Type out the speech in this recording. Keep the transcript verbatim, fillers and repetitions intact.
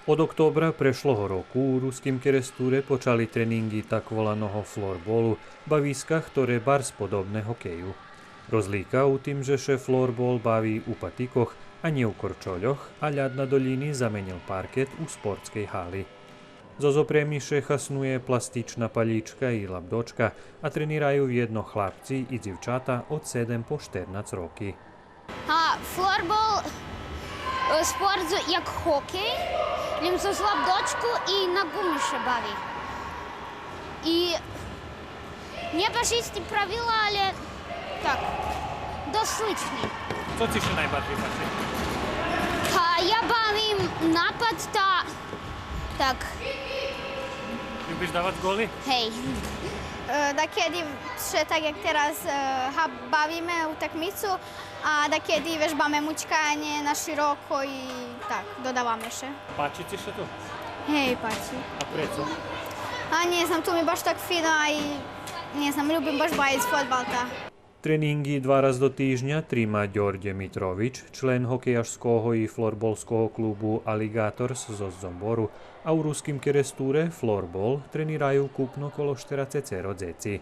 Од октобра прешлого року у Руским Керестуре почали тренинґи так воланого флорболу, бависка хторе барз подобне гокею. Розлика у тим же ше флорбол бави у патикох, а нє у корчольох, а ляд на долїни заменєл паркет у спортскей гали. Зоз опреми ше хаснує пластична палїчка и лабдочка, а тренираю вєдно хлапци и дзивчата од седем по штернац роки. А флорбол, е, спорт з-, як хокей, лєм зоз лабдочку и на ґуми ше бави. И нє баш исти правила, але так, досц слични. Цо ци ше найбаржей пачи? Па я бавим напад, та так. Любиш давац ґоли? Гей. Е, дакеди ше так як тераз, е, га-, бавиме утакмицу, а дакеди вежбаме мучканє на широко и так, додаваме ше. Пачи ци ше ту? Гей, пачи. А прецо? А нє знам, ту ми баш так фино, а и нє знам, любим баш бавиц фодбал, та. Тренинґи два раз до тижня трима Дьордє Митрович, член гокеяшского и флорболского клубу Алиґаторс зоз Дзомбору, а у Руским Керестуре флорбол тренираю вкупно коло штерацецеро дзеци.